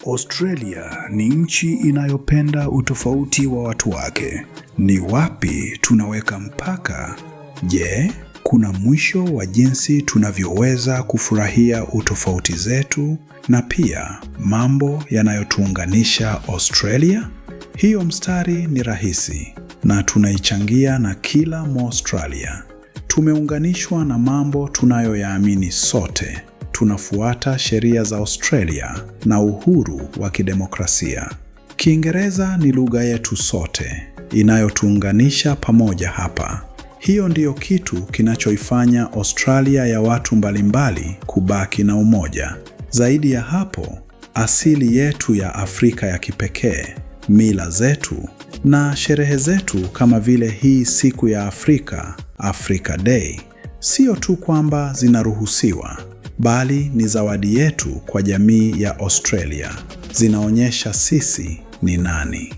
Australia ni nchi inayopenda utofauti wa watu wake. Ni wapi tunaweka mpaka? Je, kuna mwisho wa jinsi tunavyoweza kufurahia utofauti zetu na pia mambo yanayotuunganisha Australia? Hiyo mstari ni rahisi na tunaichangia na kila Mwaustralia. Tumeunganishwa na mambo tunayoyaamini sote. Tunafuata sheria za Australia na uhuru wa kidemokrasia. Kiingereza ni lugha yetu sote inayotuunganisha pamoja hapa. Hiyo ndiyo kitu kinachoifanya Australia ya watu mbalimbali kubaki na umoja. Zaidi ya hapo, asili yetu ya Afrika ya kipekee, mila zetu na sherehe zetu kama vile hii siku ya Afrika, Africa Day, sio tu kwamba zinaruhusiwa, bali ni zawadi yetu kwa jamii ya Australia. Zinaonyesha sisi ni nani.